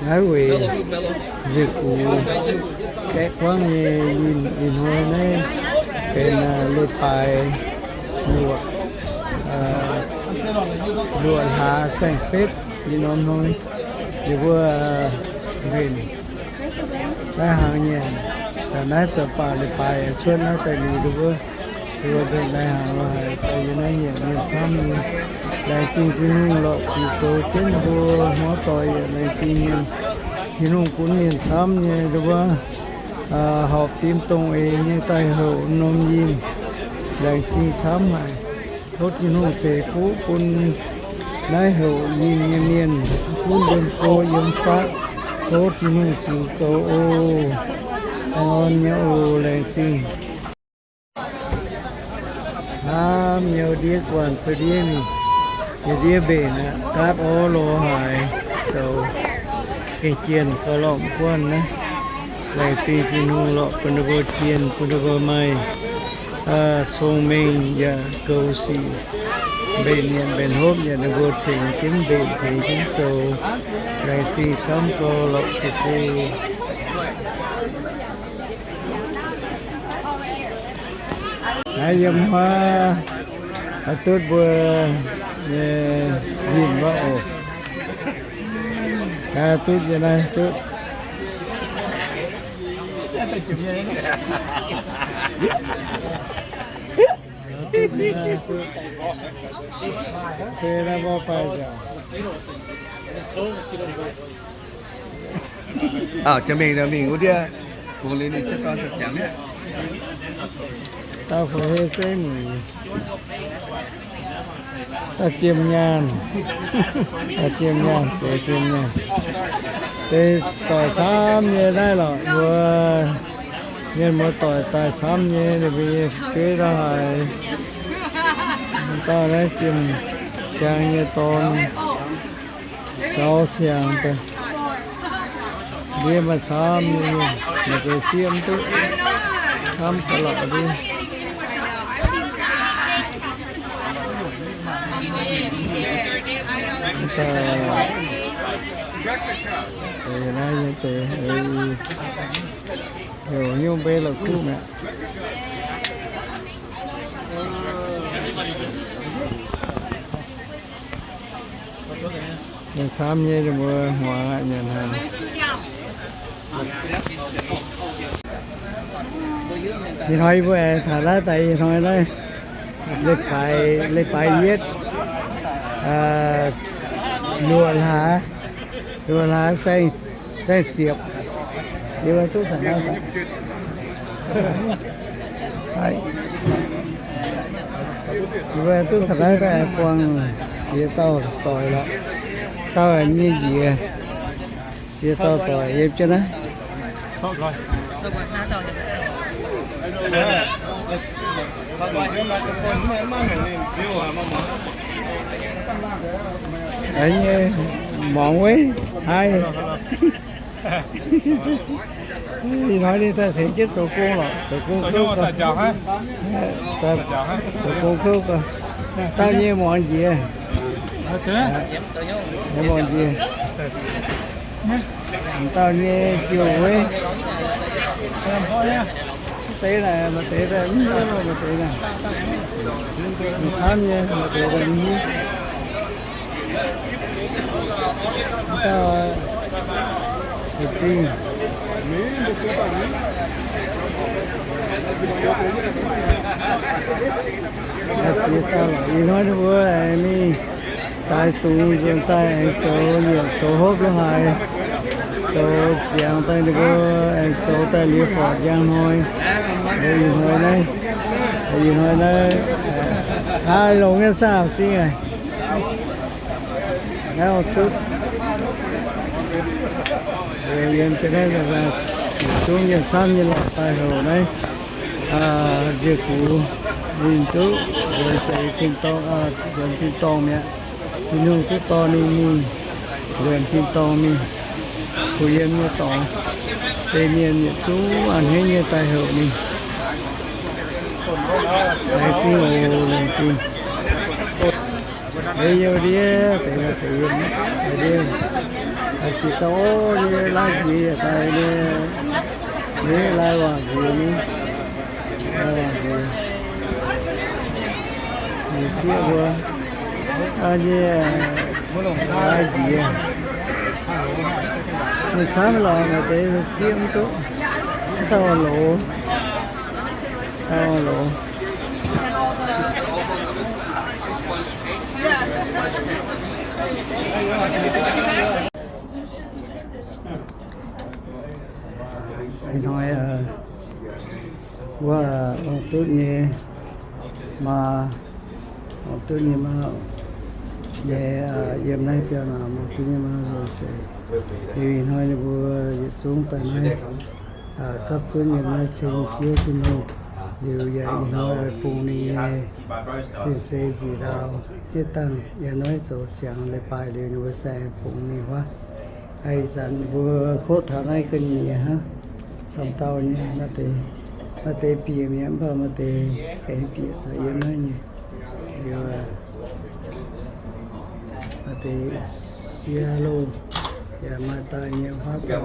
Naaiv weic nziec gux gaeqv guangv nyei. Ih hnoi naaiv benx leiz-baaix luoqc, luoqc hlaax saeng-betv. Ih norm hnoi yie mbuo mbenc naaiv hnaangx nyanc. Zanc naaiv zanc baac leiz-baaix yaac cuotv naaiv daaih liuz, yie mbuo mbenc naaiv hnaangx lo haic, daaih yie naaiv nyanc mienh camv nyei. Laengz zingh Tin-Hungh lorqc, ziux goux jienv mbuo hmuangv doic yaac laengz zingh mienh. Tin-Hungh gunv mienh camv nyei, mbuo horpc fim dongh eix nyei daaih houc norm yinh. Laengz zingh camv haic. Tov Tin-Hungh ceix fuqv bun naaiv houc yinh nyei mienh, gunv yiem go yiem fatv. Tov Tin-Hungh ziux goux oc. Orn nyei oc. Laengz zingh. Camv nyei ndiev guanh cuotv ndiev mingh. Yie ndiev mbenc aqv, gaatv orv lorz haaix zoux gengh jienh gauh lorqc guanh naaiv. Laengz zingh Tin-Hungh lorqc, bun ninh mbuo jienh, bun ninh mbuo maaih cong-mengh yaac goux sic. Mbenc nyanc mbenc hopv yaac ninh mbuo tengx jienv mbenc tengx jienv zoux. Laengz zingh camv gauh lorqc deix. Naaiv yiem huaav, duqv mbuo nyei yinh wuov oc. Duqv yie naaiv duqv. Mingh wuov ndiev, bungx liuz ninh ziouc dorn ziangx mi'aqv. Dauh fu-hei zeiv muic, dauh jiem nyaanh, dauh jiem nyaanh, seix jiem nyaanh. Deix doic camv nyei naaiv lorqc, mbuo mienh muoz-doic daaih camv nyei, ninh mbuo nyei fu'jueiv ndau haaix. Dauh naaiv jiem siang nyei dorn, gaux siang daaih. Ndiev maaih camv nyei, maaih deix sieqv mv duqv, camv ga'lauc ndiev. Deix naaiv nyei deix, heuc nyungc mbei la'kuqv mi'aqv. Mienh camv nyei, ninh mbuo hmuangx aqv, nyanc hnaangx. Ih hnoi yie mbuo aengx taux naaiv daaih, ih hnoi naaiv leiz-baaix, leiz-baaix yietv, luoqc hlaax, luoqc hlaax saeng, saeng-ziepc. Yie mbuo duqv taux naaiv daaih, yie mbuo duqv taux naaiv daaih buangh ziex dauh doic lorqc. Dauh nyei njiec, ziex dauh doic yiem jienv naaiv. Nyei muangx wuov, haih. Ih hnoi ninh daaih tengx jienv zoux gong lorqc, zoux gong kouv gau. Zoux gong kouv gau. Dauh nyei muangx njiec, muangx njiec. Dauh nyei jiu wuov. Mv deix naaic, maaih deix daaih mv hiuv, maaih deix naaic. Camv nyei, maaih deix daaih mv hiuv. Dauh zinh, ziex dauh lorqc. Ih hnoi ninh mbuo aengx mingh daix dungz nzuonx daaih aengx zoux nyanc zoux hopv lo haaix, zoux ziangx daaih ninh mbuo aengx zoux daaih liuz fortv njang hnoi. Ih hnoi naaiv, ih hnoi naaiv, aa, longx nyei saah zinh aac. Naaiv duqv yiem jienv naaiv zungv yiem camv nyei lorqc daaih houc naaiv nziec gux ninh duqv nzuonx seix tin-dorngh, nzuonx tin-dorngh mi'aqv. Tin-Hungh duqv dorh ninh mingh nzuonx tin-dorngh mingh, kuh yiem nyei dorngx. Deix mienh yietc zungv a'hneiv nyei daaih houc ninh. Laengz zingh oc, laengz zingh. Ei, yie ndiev, deix, deix, ndiev. Ziqc dauh nyei lai njiec yaac daaih nyei, nyei lai waangc njiec nyei, lai waangc njiec. Nyei sieqv mbuo, aa, nyei lai njiec. Mienh camv lorqc, maaih deix zieqv mv duqv, mv dauh loz, dauh loz. Ih hnoi, wuov, ong-dutv nyei maa, ong-dutv nyei maa, nyei, yiem naaiv biauv naaic ong-dutv nyei maa nzunc seix. Liuz ih hnoi ninh mbuo yietc zungv daaih naaiv, gapv zunv yiem naaiv ceng Ziouv Tin-Hungh. Liuz yaac ih hnoi fungx ninh nyei sin-seix njiec ndau. Jiex dangh yiem naaiv zoux ziangx leiz-baaix liuz ninh mbuo se fungx ninh wuov. Ih zanc mbuo kotv taux naaiv ga'nyiec hnangv, camv dauh nyei, maaih deix bieqc mi'aqv, mv baac maaih deix gengh bieqc zuqc yiem naaiv nyei. Liuz, maaih deix sie loh yaac maaih daaih nyei huaav dauh.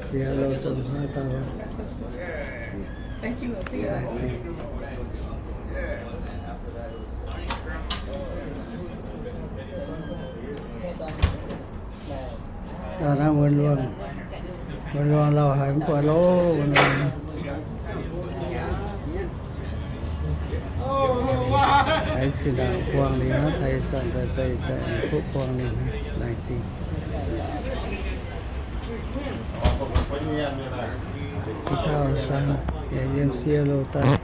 Sie loh zong huaav dauh. Dauh naaiv wuonh luangh, wuonh luangh lauh haic mv buatc loh, wuonh luangh. Haiz zinh ndaangc buangh ninh hnangv, haiz zanc daaih daaih zanc kuv buangh ninh hnangv, laengz zingh. Dauh sang yaac yiem sie loh daaih,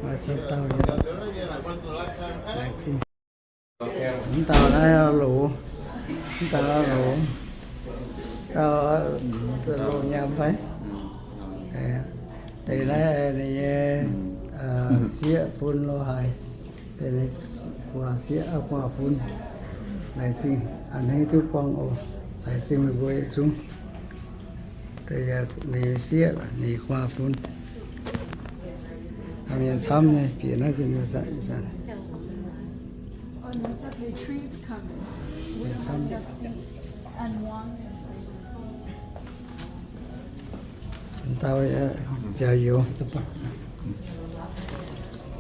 maaih camv dauh nyei, laengz zingh. Mv dauh naaiv loz, mv dauh loz, dauh loz nyanc fai? Deix naaiv ninh nyei sieqv fun lo haic, deix guaax sieqv, guaax fun. Laengz zingh a'hneiv duqv buangh oc. Laengz zingh meih mbuo yietc zungv. Deix ninh sieqv, ninh guaax fun. Mienh camv nyei bieqc naaiv gu'nyuoz daaih ih zanc. Dauh jaax youz,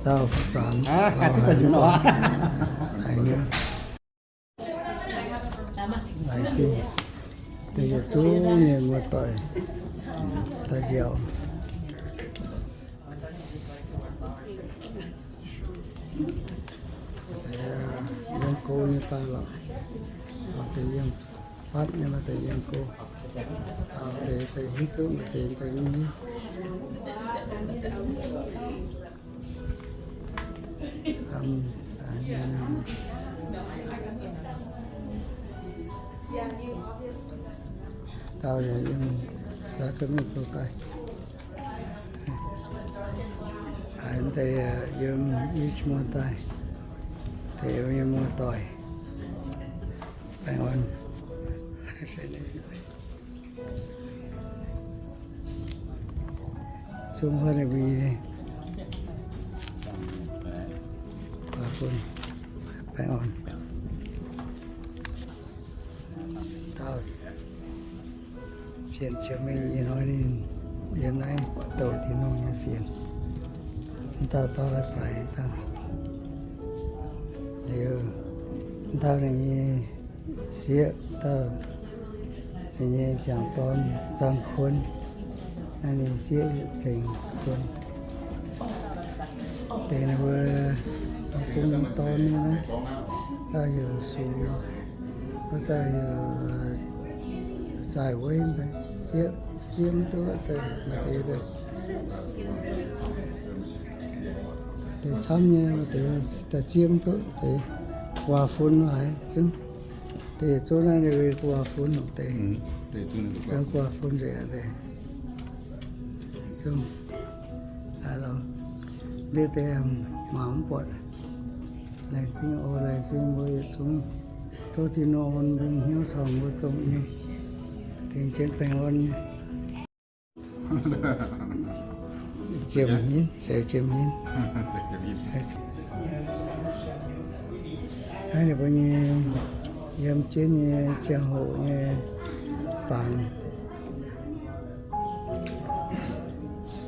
dauh zanc, laengz zingh deix yietc zungv mienh muoz-doic daaih nziaauc. Yiem go nyei daaih lorqc, deix yiem fatv nyei, maaih deix yiem go, deix deix hiuv duqv, maaih deix deix mv hiuv. Dauh yaac yiem Sacramento daaih. Haiz deix yiem Richmond daaih, deix yiem muoz-doic. Baengh orn. Zungv huotv ninh mbuo nyei. Baengh orn. Dauh fienx jiex mingh ih hnoi ninh yiem naaiv douc Tin-Hungh nyei fienx. Mv dauh dorh la'baaic dauh. Liuz, mv dauh ninh nyei sieqv dauh, ninh nyei jangc dorn Zangh Kuon. Naaiv ninh sieqv Yietc Ceng Kuon. Deix ninh mbuo bung dorn nyei naaiv, dauh heuc Sux, wuov dauh heuc Zaaic Weiv, sieqv, sieqv mv duqv deix, maaih deix deix camv nyei, maaih deix daaih sieqv mv duqv deix, guaax fun haic zungv. Deix zungv naaiv ninh guaax fun deix, guaax fun nzengc deix. Zungv, liuz deix mangc mv buatc. Laengz zingh oc, laengz zingh mbuo yietc zungv. Tov Tin-Hungh bun mbuo hnyouv caux mbuo dongh nyei, tengx jienv baengh orn nyei. Jiem hmien, seix jiem hmien. Naaiv ninh mbuo nyei yiem jienv nyei ziangh hoc nyei fangx.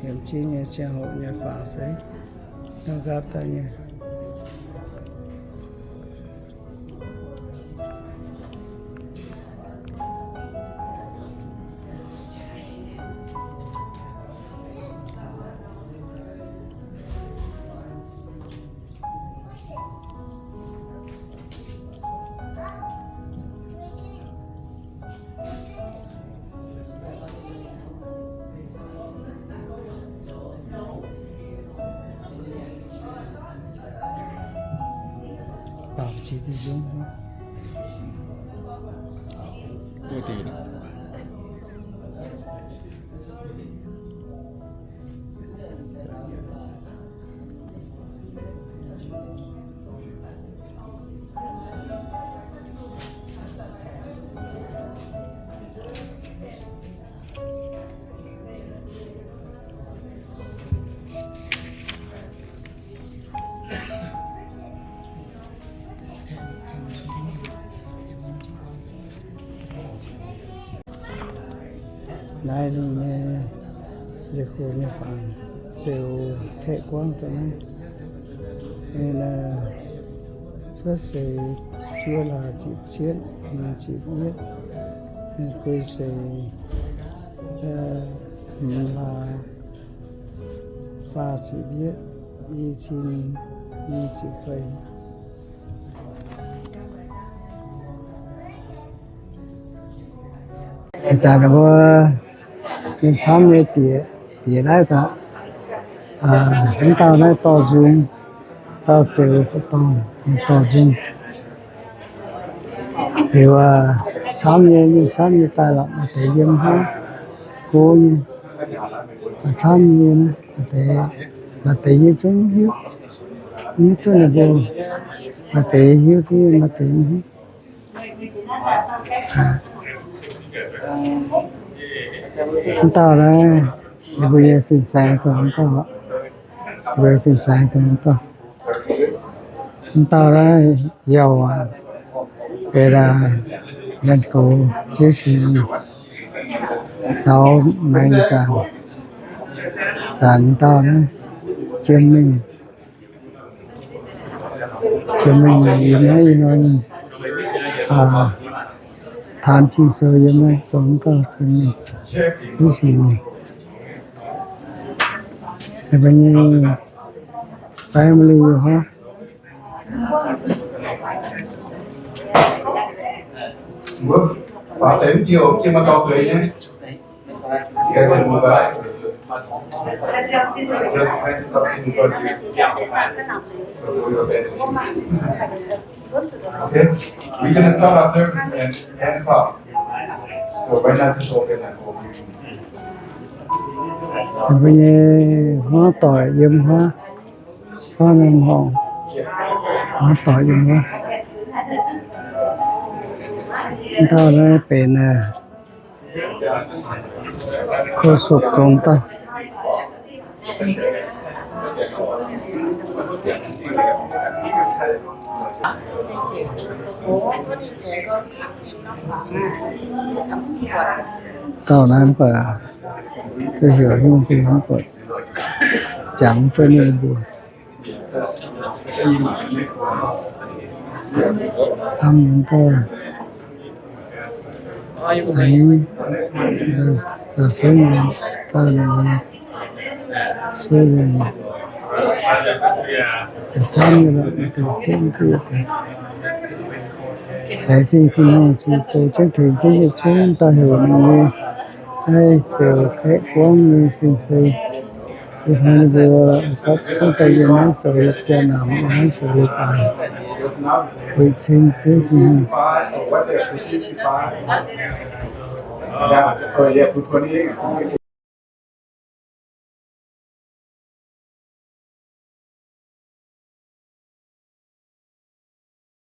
Yiem jienv nyei ziangh hoc nyei fangx se dongh nqaapv daaih nyei. Baaux jiex duqv nzung. Naaiv ninh nyei nza'hmien nyei fangx ziouc kaeqv guangv daaih naaiv. Ninh cuotv seix juov hlaax ziepc cietv, hmz ziepc yietv, guei seix hmz hlaax faah ziepc yietv, i cin i ziepc feix. Ih zanc mbuo camv nyei bieqc, bieqc naaiv daaih, mv dauh naaiv dorh nzung, dauh ziouc dorh nzung. Liuz camv nyei, mingh camv nyei daaih lorqc, maaih deix yiem haav go nyei, camv nyei, maaih deix, maaih deix yie zungv hiuv, hiuv duqv ninh mbuo, maaih deix hiuv duqv, maaih deix mv hiuv. Mv dauh naaiv, yie mbuo nyei fin-saeng dongh mv dauh, yie mbuo nyei fin-saeng dongh mv dauh. Mv dauh naaiv yauh aqv, beiv daaih mienh gox jienv caux maengx zanc, zanc dauh naaiv jiem mingh, jiem mingh yiem naaiv ih hnoi ninh taanx Ging-Sou yiem naaiv, zoux mv dauh jiem mingh ziv sic mingh. Ninh mbuo nyei family yiem haav. Okay, we're gonna start our service at ten o'clock. So right now, just open and open. Mbuo nyei hmuangv doic yiem haav, hmuangv nyei hmuangv, hmuangv doic yiem haav. Mv dauh naaiv benx Ko sopc gong daaih. Dauh naaiv mv baac duqv heuc nyungc deix mv baac jangx duqv ninh mbuo. Camv nyei dauh, da'feix dauh, sueih camv nyei lorqc, da'feix duqv. Laengz zingh Tin-Hungh cingx zoux jienv tengx jienv nyei zungv daaih heuc ninh nyei, naaiv ziouc kaeqv buangv nyei sin se. Ih hnoi ninh mbuo gapv zungv daaih yiem naaiv zoux yietc biauv namx, yiem naaiv zoux yietc biauv, weic cing Ziouv Tin-Hungh.